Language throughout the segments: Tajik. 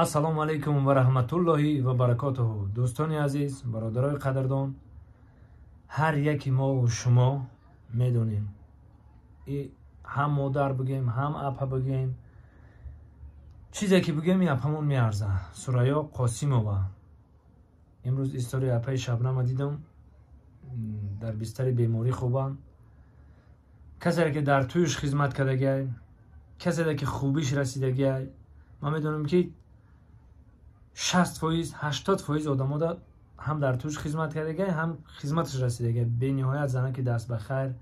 Ассалому алайкум ва раҳматуллоҳи ва баракотуҳу. Дӯстони азиз, бародарои қадрдон, ҳар яки мову шумо медонем, ҳам модар бигем, ҳам апа бигем, чизе ки бигем, и апамон меарза. Сурайё Қосимова. Имрӯз историяи апаи Шабнама дидам, дар бистари беморӣ хобанд. Касе ки дар тӯюш хизмат кардагиай, касе ки хубиш расидагиай, ман медонам, ки 60%, 80% одамода ҳам дар тӯш хизмат кардагиай, ҳам хизматаш расидагиай. Бениҳоят занаки даст ба хайр,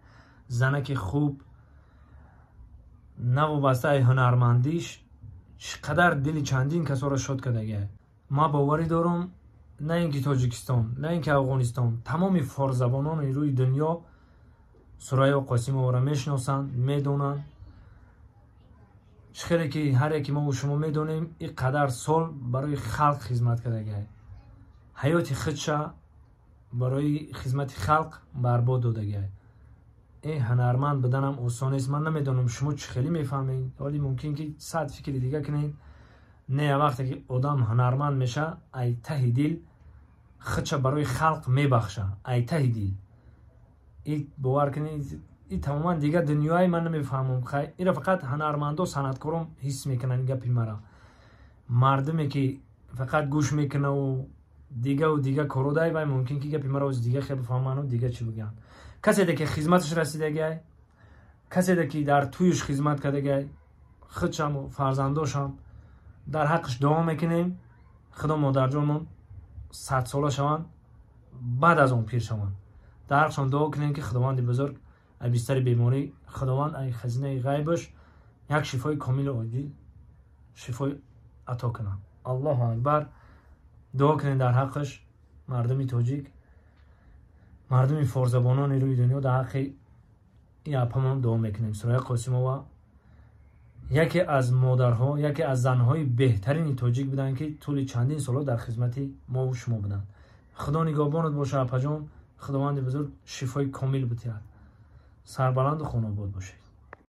занаки хуб, навобастаи ҳунармандиш чӣ қадар дили чандин касоро шод кардагиай. Ман боварӣ дорам, на ин ки Тоҷикистон, на ин ки Афғонистон, тамоми форсзабонони рӯи дунё Сурайё Қосимоваро мешиносанд, медонанд. Чӣ хеле ки ҳар яке мову шумо медонем, ин қадар сол барои халқ хизмат кардагиай, ҳаёти худша барои хизмати халқ барбод додагиай. Э, ҳунарманд буданам осон нест. Ман намедонам, шумо чӣ хеле мефаҳмед, вале мумкин ки сад фикри дига кунед. Не, вақте ки одам ҳунарманд меша, ай таҳи дил худша барои халқ мебахша, ай таҳи дил. И бовар кунед, и тамоман дигар дунёе, ман намефаҳмам. Хай, ира фақат ҳунармандо, санъаткорон ҳис мекунанд гапи мара. Мардуме ки фақат гӯш мекунаву дигаву дига коро дай, вай мумкин ки гапи маро дига хел бифаҳману дига чӣ бигӯянд. Каседе ки хизматаш расидагиай, каседе ки дар тӯюш хизмат кардагиай, худшаму фарзандошам дар ҳаққаш дуо мекунем. Худо модарҷонмон 100сола шаванд, баъд аз он пир шаванд. Дар ҳаққшон дуо кунем, ки Худованди бузург ай бистари беморӣ, Худованд ай хазинаи ғайбаш як шифои комилу оҷил шифои ато кунад. Аллоҳу акбар! Дуо кунем дар ҳаққаш, мардуми тоҷик, мардуми форсзабонони рӯи дунё. Дар ҳаққи ин апамон дуо мекунем. Сурая Қосимова яке аз модарҳо, яке аз занҳои беҳтарини тоҷик буданд, ки тӯли чандин солҳо дар хизмати мову шумо буданд. Худо нигаҳбонат боша, апаҷон. Худованди бузург шифои комил битиҳад. Сарбаланду хонобод бошед.